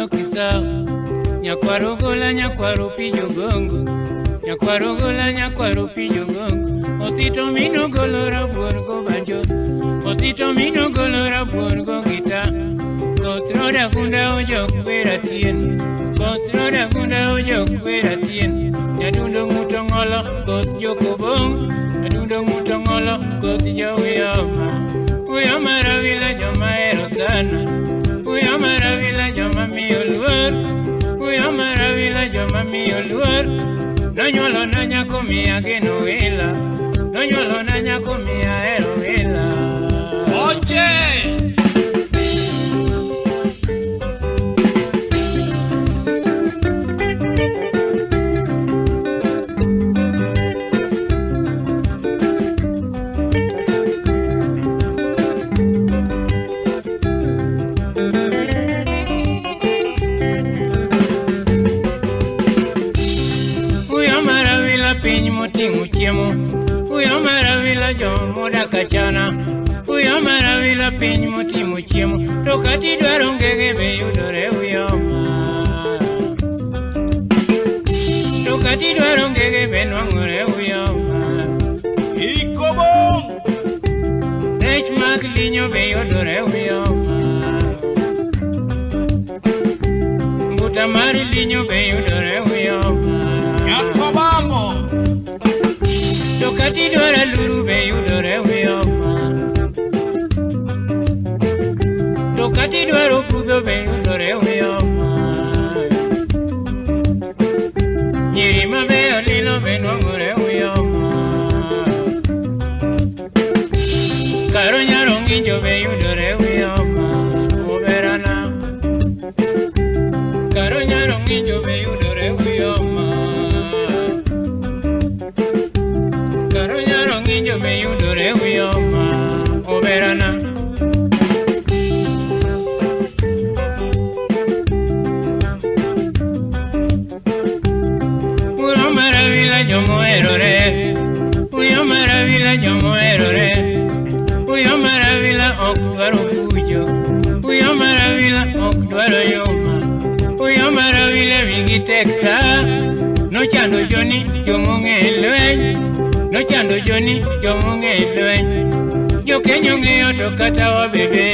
jokisao. Nyakwaro gola nyakwaro pijo gongo. Nyakwaro gola nyakwaro pijo gongo. Osito mino golo rabuor go banjo. Osito mino golo rabuor go gita. Koth roda gunda ojok kwera tien. Koth roda gunda ojok kwera tien. Nyadundo ng'uto ng'olo koth jokobong. Nyadundo ng'uto ng'olo koth jowiyoma. Uyoma rawila joma hero sana. Uyoma rawila joma miyo luor. Uyoma rawila joma miyo luor. Nonyuolo na nyako miya geno wila. Nonyuolo na nyako miya hero wila. Oche! Piny moting'o chiemo. Uyo marawila jomodak achana. Uyo marawila piny moting'o chiemo. To kata idwaro ngege be yudore uyoma. To kata idwaro ngege be nwang'ore uyoma. Ikobong! Rech mag linyo be yudore uyoma. Mbuta mar linyo be yudore uyoma. Yakobambo! To kata idwaro luru be yudore uyoma. To kata idwaro pudho be yudore uyoma. Nyiri mabeyo lilo be nwang'ore uyoma. Karo nyaro ng'injo be yudore uyoma. Oberana. Karo nyaro ng'injo be yudore uyoma. Karo nyaro ng'injo be yudore uyoma. Oberana. Uyo maravila jomoherore. Uyo maravila jomoherore. Uyo maravila ok dwaro fujo. Uyo maravila ok dwaro yoma. Uyo maravila wigi tek ta. Nochando joni jomong'e lweny. Nochando joni jomong'e lweny. Jokenya ong'eyo to kata wabebe.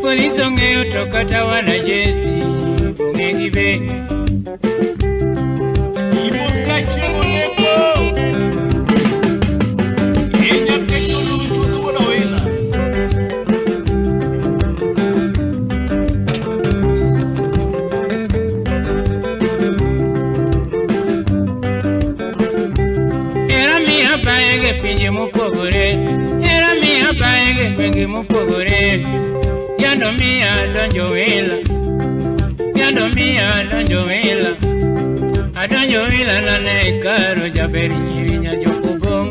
Polis ong'eyo to kata wanajesi. Ong'e gi be. Imuska chiemo neko! Inya kecho luru chuodho wuod Owila. Era miya baege pinje mopogore. Era miya baege gwenge mopogore. Yando miya donjo wila. Yando miya donjo wila. Adonjo wila nane karo jaber nyiri nya jokobong.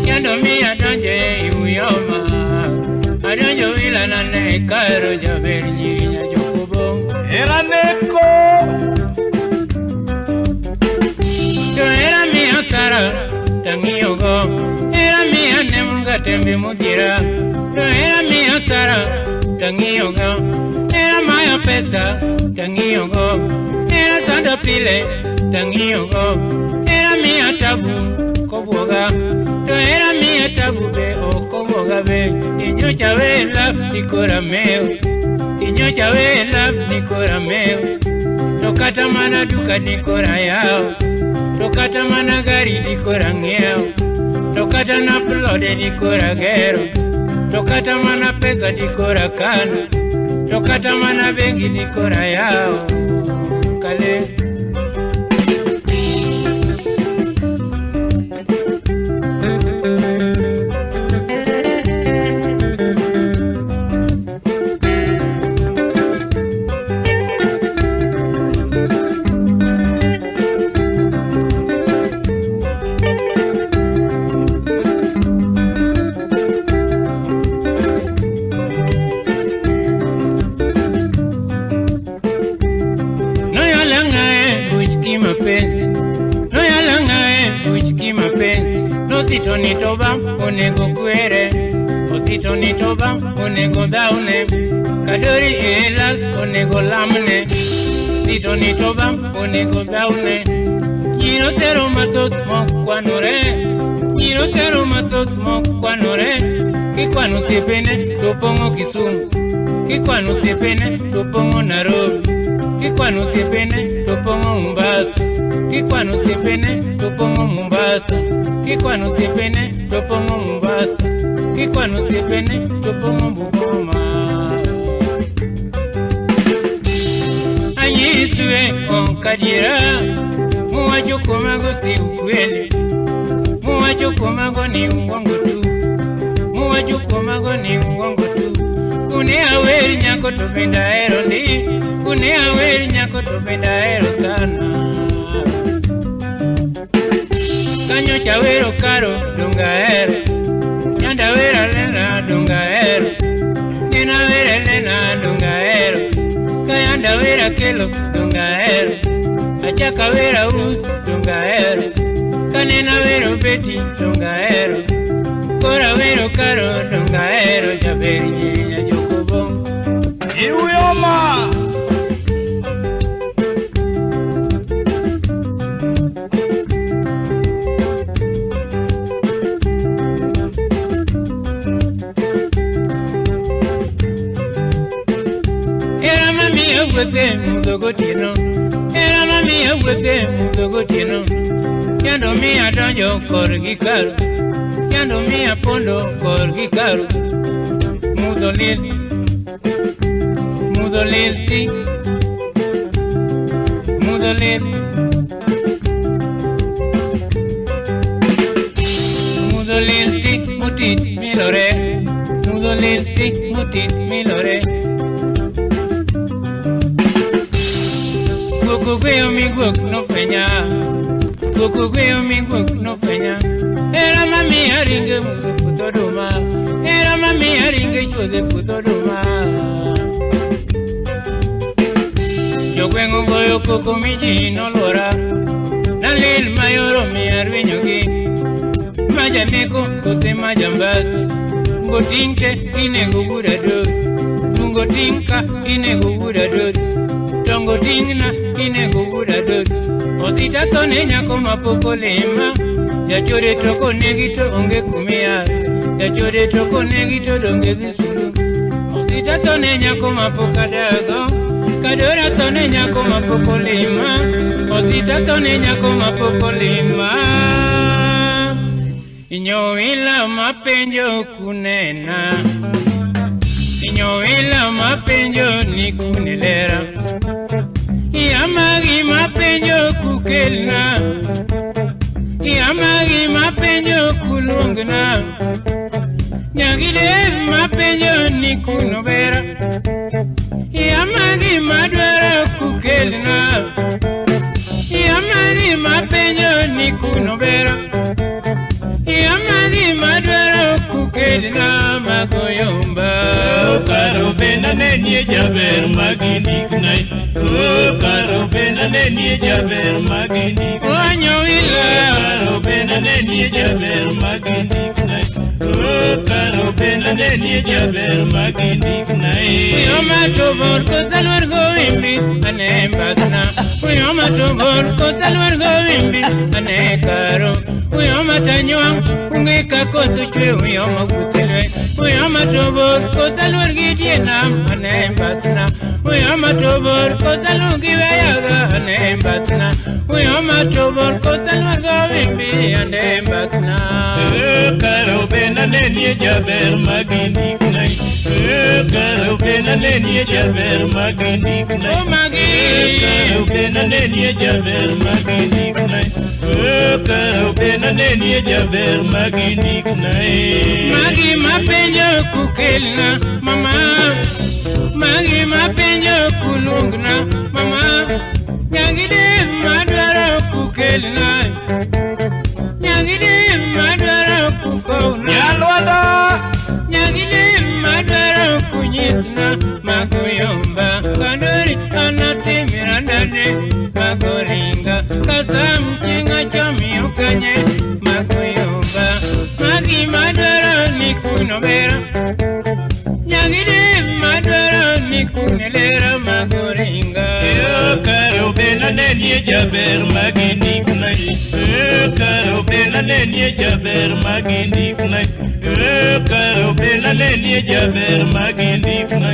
Yando miya donjo e uyoma. Adonjo wila nane karo jaber nyiri nya jokobong. Era neko! To era miya sara tang'iyogo. Era miya nemunga tembe modhiera. To era miya sara tang'iyogo. Era maya pesa tang'iyogo. Era sanda pile tang'iyogo. Era miya tabu kobuoga. To era miya tabu be ok obuoga be. Inyocha we love nikora mew. Inyocha we love nikora mew. To kata mana duka nikora yawo. To kata mana gari dikora ng'iewo. To kata na plode dikora gero. To kata mana pesa dikora kano. To kata mana bengi dikora yawo. Kale. Mapenzi no yalanga buch kimapenzi. Nosito ni toba onego kwere. Sito ni toba onego daune Kadori ela onego lamne Sito ni toba onego daune Nyiro tero mathoth mokwanore Nyiro tero mathoth mokwanore Kikwano osiepene to pong'o Kisumu Kikwano osiepene to pong'o Nairobi Kikwano osiepene to pong'o Mombasa Kikwano osiepene to pong'o Mombasa Kikwano osiepene to pong'o Mombasa Kikwano osiepene to pong'o Bungoma Anyiswe ok adiera Muwacho kuomago si ukweli Muwacho kuomago ni uongo tu Muwacho kuomago ni uongo tu Kune awer nyako to bende ahero ndi Kune awer nyako to bende ahero sana Kanyocha awero karo donge ahero Nyanda awero Elena donge ahero Nina awero Elena donge ahero Kayanda awero Akelo donge ahero Achaka awero Aus donge ahero Kanena awero Betty donge ahero Koro awero karo donge ahero Jaber nyiri nyajokobo Iuyoma. Era mami awuothe mudho gotieno Era mami awuothe mudho gotieno Nyando miya donjo korgi karo Nyando miya pondo korgi karo Mudho lil Mudho lil ti Mudho lil Mudho lil ti mutit milore Mudho lil ti mutit milore Guok ogweyo mi guok nofwenya Guok ogweyo mi guok nofwenya Era mami aringe mudho puodho oduma Era mami aringe chuodho e puodho oduma Jogweng' ogoyo koko mi ji noluora Nalil mayoro mi arwinyogi Majaneko kose majambasi Ungo ting' te inego wuod Adot Ungo ting' ka inego wuod Adot Tongo ting'na inego wuod Adot Osita thone nyako mapok olima Jachode to konegi to onge kumiya Jachode to konegi to donge dhi sulu Osita thone nyako mapok adago Kadora thone nyako mapok olima Osita thone nyako mapok olima Inyowila mapenjo kunena Inyowila mapenjo ni kunilera Iyamagi mapenjo kukelna Iyamagi mapenjo kulungna Nyagile mapenjo ni kunobera Iyamagi madwaro kukelna Iyamagi mapenjo ni kunobera Iyamagi madwaro kukelna magoyomba Karo benda ne nie jaber magindiknai Karo benda ne nie jaber magindiknai Onyowila Karo benda ne nie jaber magindiknai Karo benda ne nie jaber magindiknai Uyoma tobor kosalwar gowimbi ane mbasna Uyoma tobor kosalwar gowimbi ane karo Uyoma tanywang unge kakoth chwe uyoma kutelwe Uyoma tobor kosalwar gi tie nam ane mbasna Uyoma tobor kosalwar gi weyaga ane mbasna Uyoma tobor kosalwar gowimbi ane mbasna Karo benda ne nie jaber magindiknai Karo benda ne nie jaber magindiknai O magi Karo benda ne nie jaber magindiknai Karo benda ne nie jaber magindiknai Magi mapenjo kukelna mama Magi mapenjo kulungna mama Nyagide madwaro kukelna Nyagide madwaro kukowna Nyalwanda Nyagide madwaro kunyisna magoyomba Kandori anatimira nade magoringa Kasam chinga chomiyo kanye magoyomba Magi madwaro ni kuno nyobera Nyagide madwaro nikunelera magoringa Karo bena nenie jaber magindikna Karo bena nenie jaber magindikna Karo bena nenie jaber magindikna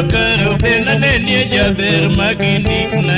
Karo bena nenie jaber magindikna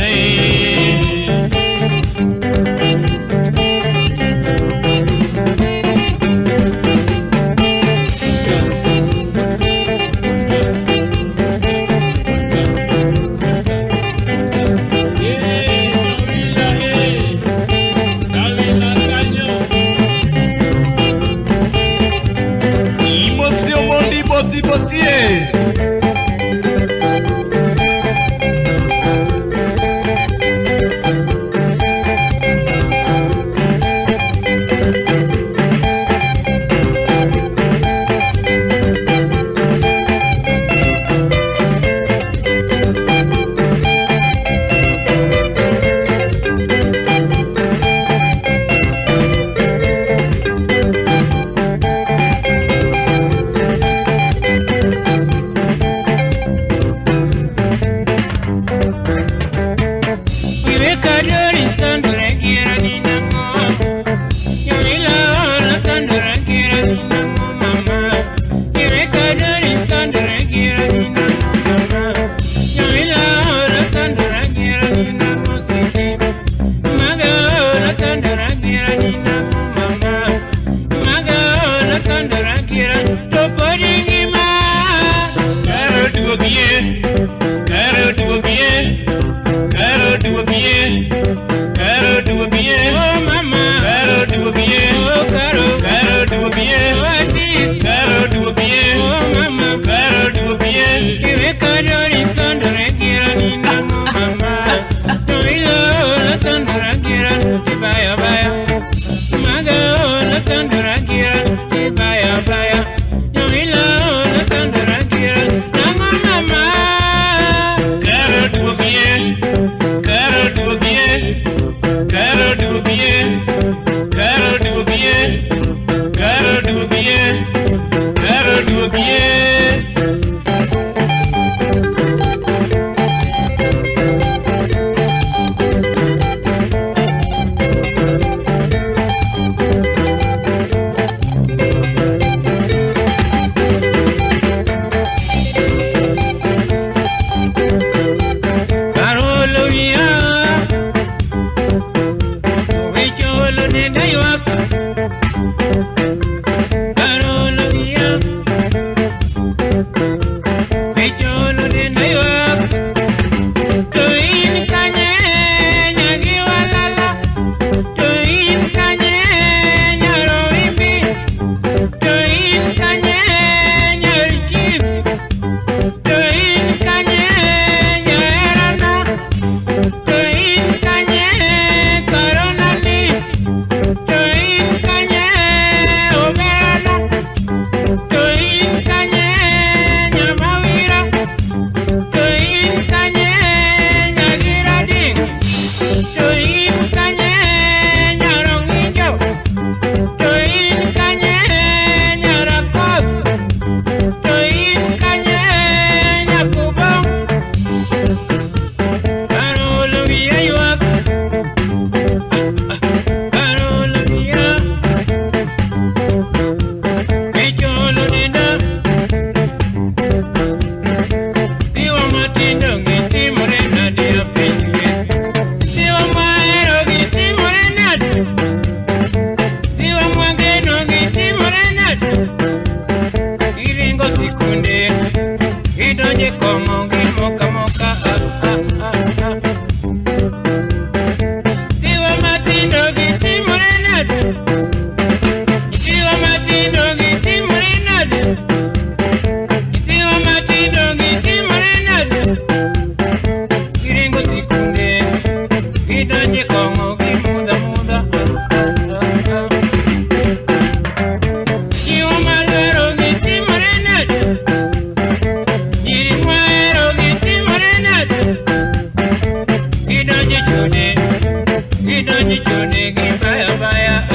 Idonji chode, baya baya.